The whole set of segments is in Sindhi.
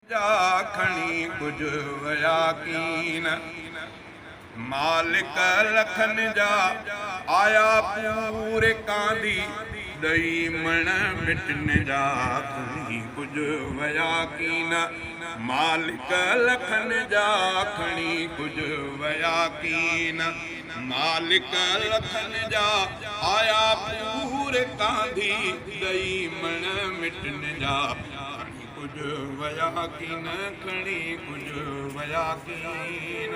جا کڻي ڪجهه ويا ڪين، مالڪ لکن جا آيا پوري ڪانڌي ڏئي مڻ مٽن جا کڻي ڪجهه ويا ڪين، مالڪ لکن جا کڻي ڪجهه ويا ڪين، مالڪ لکن جا آيا پوري ڪانڌي ڏئي مڻ مٽن جا کڻي ڪجهه ويا ڪين، کڻي ڪجهه ويا ڪين.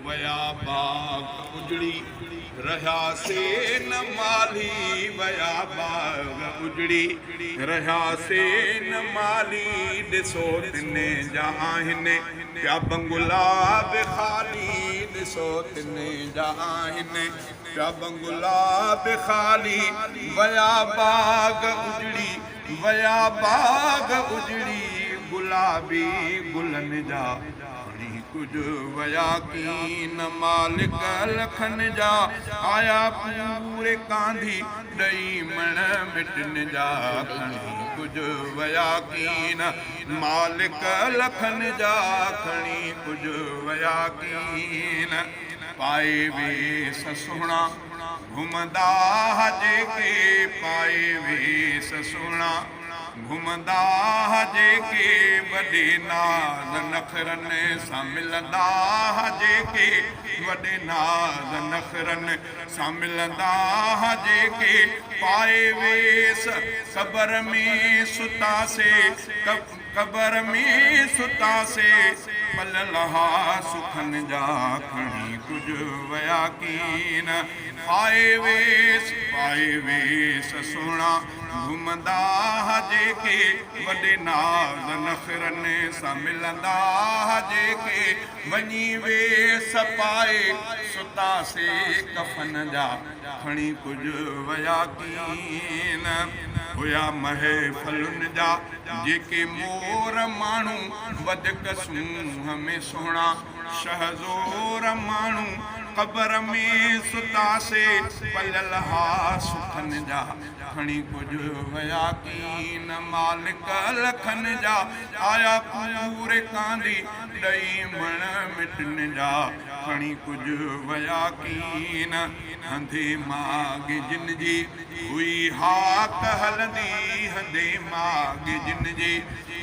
ويا باغ اجڙي رهيا سي نه مالهي، ويا باغ اجڙي رهيا سي نه مالهي، ڏسو تن جا آهن پيا بنگلا به خالي، ڏسو تن جا آهن پيا بنگلا به خالي، ويا باغ اجڙي ويا باغ اجڙي گلابي گلن جا، کڻي ڪجهه ويا ڪين، مالڪ لکن جا آيا پوري ڪانڌي ڏئي مڻ مٽن جا، کڻي ڪجهه ويا ڪين، مالڪ لکن جا کڻي ڪجهه ويا ڪين. پائي ويس سهڻا گهمندا ها جيڪي، پائي ويس سهڻا گهمندا ها جيڪي، وڏي ناز نخرن سان ملندا ها جيڪي، وڏي ناز نخرن سان ملندا ها جيڪي، پائي ويس قبر ۾ ستا سي، قبر ۾ ستا سي، پل لها سکن جا کڻي ڪجهه ويا ڪين. پائي ويس، پائي ويس سهڻا گهمندا ها جيڪي، وڏي ناز نخرن سان ملندا ها جيڪي، وڃي ويس پائي ستا سي ڪفن جا کڻي ڪجهه ويا ڪين. هيا محفلن جا جيڪي مور ماڻهو، وڌڪ سونهن ۾ سهڻا شهزور ماڻهو، قبر ۾ ستا سي پليل ها سکن جا کڻي ڪجهه ويا ڪين. مالڪ لکن جا آيا پوري ڪانڌي ڏئي مڻ مٽن جا کڻي ڪجهه ويا ڪين. هنڌي ماڳ جن جي هئي هاڪ هلندي، هنڌي ماڳ جن جي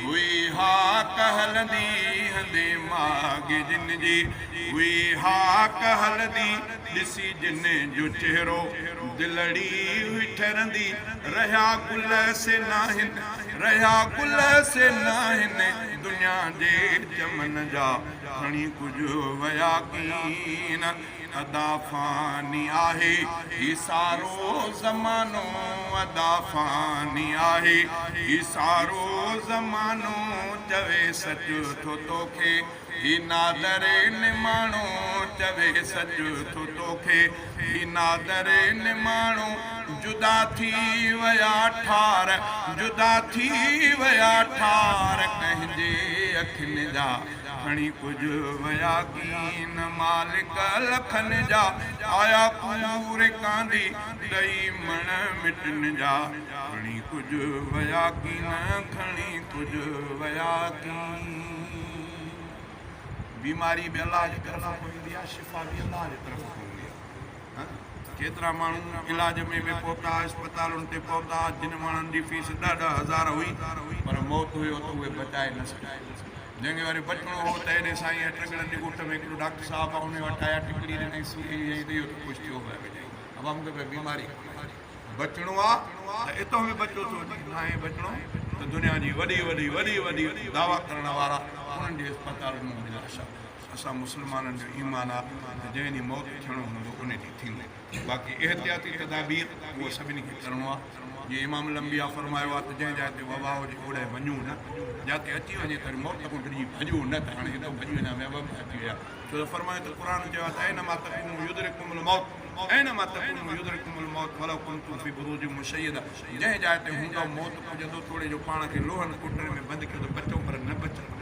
هئي هاڪ هلندي، هنڌي ماڳ جن جي هئي هاڪ هلندي، ڏسي جن جو چهرو دلڙي هئي ٺرندي، رهيا گل سي ناهن، رهيا گل سي ناهن، دنيا جي چمن جا کڻي ڪجهه ويا ڪين. ادا فاني آهي هي سارو زمانو، ادا فاني آهي هي سارو زمانو، چوي سچ ٿو توکي هي نادر نماڻو، چوي سچ ٿو توکي هي نادر نماڻو، جدا ٿي ويا ٺار، جدا ٿي ويا ٺار، ڪنهن جي اکين جا کڻي ڪجهه ويا ڪين. مالڪ لکن جا آيا پوري ڪانڌي ڏئي مڻ مٽن جا کڻي ڪجهه ويا ڪين، کڻي ڪجهه ويا ڪين. بيماري به الله جي طرف کان ايندي آهي، شفا به الله جي طرف کان ايندي آهي. ڪيترا ماڻهو علاج ۾ به پهتا، اسپتالن تي پهتا، جن ماڻهن جي فيس ڏهه ڏهه هزار هئي، پر موت هيو ته اهي بچائي نه سگهيا. جنهن کي وري بچڻو هو ته هيڏي سائين ٽڳڙن جي ڳوٺ ۾ هڪڙو ڊاڪٽر صاحب آ، انهي وٽ آيا، ٽڪڙي ڏنائين، سي اي چيائين ته اهو ته خوش ٿيو ويو چيائين ابا مون کي ڪا بيماري ڪونهي، بچڻو آ ته اتو به بچو ٿو وڃي، ناهي بچڻو ته دنيا جي وڏي وڏي وڏي وڏي دعويٰ ڪرڻ وارا انهن جي اسپتالن ۾ وڃي لاشا. اسان مسلمانن جو ايمان آ ته جنهن ڏينهن موت ٿيڻو هوندو انهي ڏينهن ٿيندو، باقي احتياطي تدابير اهو سڀني کي ڪرڻو آ. جيئن امام الانبياء فرمايو آ ته جنهن جاء تي وبا هجي اوڏانهن وڃو نه، جاتي اچي وڃي ته وري موت کان ڊڄي ڀڄو نه ته هاڻي هتان ڀڄي وڃان ٻيا وبا اچي ويا، ڇو ته فرمايو ته قرآن چيو آ ته اينما تڪونوا يدرڪڪم الموت اينما تڪونوا يدرڪڪم الموت ولو ڪنتم في بروج مشيده جنهن جاء تي هوندؤ موت پڄندو توڙي جو پاڻ کي لوهن ڪوٽڙين ۾ بند ڪيو ته بچو پر نه بچندو.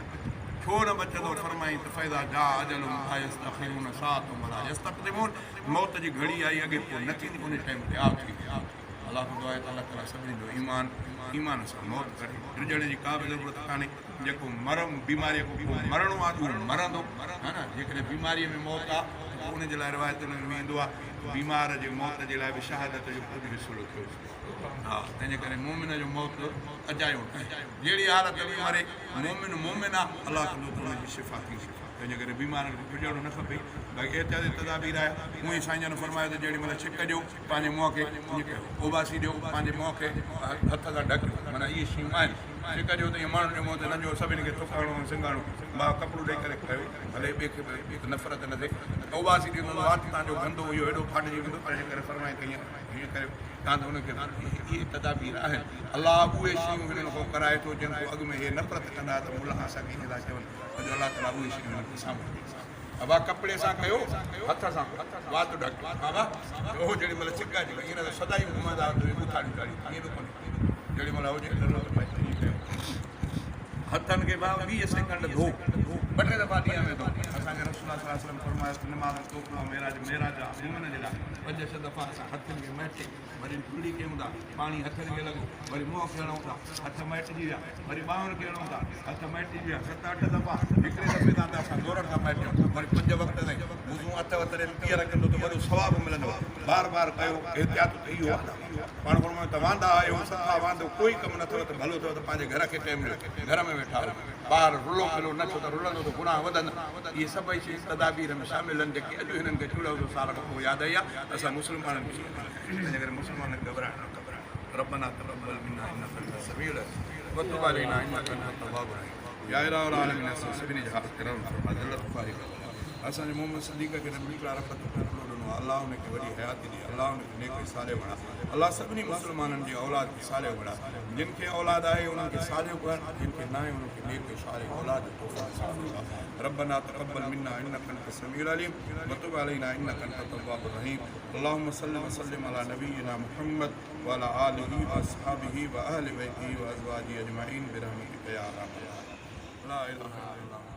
ڇو نه بچندو؟ فرمائين ته فاذا جاء اجلهم لا يستاخرون ساعة ولا يستقدمون موت جي گهڙي آئي اڳي پوء نه ٿيندي ان ٽائيم تي آ ٿي ويندي. الله کان دعا آهي ته الله تعالي سڀني جو ايمان ايمان سان موت ڪري. ڊڄڻ جي ڪا به ضرورت ڪانهي. جيڪو مرم بيماريء کان پوء مرڻو آهي اهو مرندو ها نه جيڪڏهن بيماريء ۾ موت آهي ته پوء ان جي لاء روايتن ۾ ايندو آهي ته بيمار جي موت جي لاء به شهادت جو ڪجهه حصو لکيو ها تنهن جي ڪري مؤمن جو موت اجايو ناهي جهڙي حالت ۾ مري مؤمن مؤمن آهي الله ڪندو ته ان جي شفا ٿيندي تنهن جي ڪري بيمارن کي پڄڻو نه کپي باقي احتياطي تدابير آهي اونئي سائين جن فرمايو ته جهڙي مهل ڇڪ ڏيو پنهنجي منهن کي ائين ڪيو، اوٻاسي ڏيو، پنهنجي منهن کي هٿ سان ڍڪيو، معنيٰ اهي شيون آهن. ڇڪ ڏيو ته ائين ماڻهن جي منهن تي نه جو سڀني کي ٿڪ هڻو ۽ سنگهه هڻو. ڀاء ڪپڙو ڏئي ڪري ڪيو، ڀلي ٻئي کي به نفرت نه ٿئي. اوٻاسي ڏيندو ته وات تان جو گندو اهو هيڏو ڦاٽجي ويندو، تنهن ڪري فرمائين ته ائين ڪريو، تان ته ان کي اهي تدابير آهن. الله اهي شيون هنن کان ڪرائي ٿو، جن کان اڳ ۾ هي نفرت ڪندا ته ملان اسان کي ائين ٿا چون، اڄ الله تعاليٰ اهي شيون هنن کي سامهون ٿي. ابا ڪپڙي سان ڪيو هٿ سان وات ڍڪيو بابا اهو جهڙي مهل ڇڪ اچي وئي ائين نه ته سدائين گهمندا هئا ته ٻوٿاڙيون چاڙهيون ائين به ڪونهي جهڙي مهل هجي ضرورت پئي ته ائين ڪيو هٿن کي ڀاء 20 سيڪنڊ ڌو ٻه ٽي دفعا ڏينهن ۾ ڌو اسان کي رسول الله صلي الله عليه وسلم فرمايو ته نماز جو تحفو آهي معراج معراج آهي مؤمن جي لاء پنج ڇهه دفعا اسان هٿن کي مهٽي وري ڦرڙي ڪيون ٿا، پاڻي هٿن کي لڳو، وري منهن کي هڻون ٿا، هٿ مهٽجي ويا، وري ٻانهن کي هڻون ٿا، هٿ مهٽجي ويا، ست اٺ دفعا هڪڙي دفعي تان ته اسان زورن سان مهٽيون، وري پنج وقت تائين وضو اٿ وتري ٻيهر ڪندو ته وڏو ثواب ملندو، بار بار ڪيو، احتياط ته اهو آهي نه. پاڻ فرمايو ته واندا آهيو، صفا واندو، ڪوئي ڪم نه اٿو ته ڀلو اٿو ته پنهنجي گهر کي ٽيم ڏيو، گهر ۾ ويٺا رهو، ٻاهر رلو کلو نه ڇو ته رلندو ته گناهه وڌندا، اهي سڀئي شيون تدابير ۾ شامل آهن جيڪي اڄ هنن کي چوڏهن سو سال کان پوء ياد آئي آهي، اسان مسلمانن کي. تنهنجي ڪري مسلمانن کي گهٻرائڻ نه کپي ربنا تقبل منا انك انت السميع العليم وتب علينا انك انت التواب الرحيم يا اله العالمين اسان سڀني جي حال ڪرم فرما ذلت خواري اسان جي محمد صديق کي نبي رب تو پٽڙو ڏنو الله ان کي وڏي حياتي ڏي الله ان کي نيڪ ۽ صالح بڻا الله سڀني مسلمانن جي اولاد کي صالح بڻا جن کي اولاد آهي انهن کي صالح ڪر جن کي ناهي انهن کي نيڪ ۽ صالح اولاد جو تحفو نصيب فرما ربنا تقبل منا انك انت السميع العليم وتب علينا انك انت التواب الرحيم اللهم صل وسلم علي نبينا محمد وعلي آله واصحابه واهل بيته وازواجه اجمعين برحمتك يا ارحم الراحمين لا اله الا الله.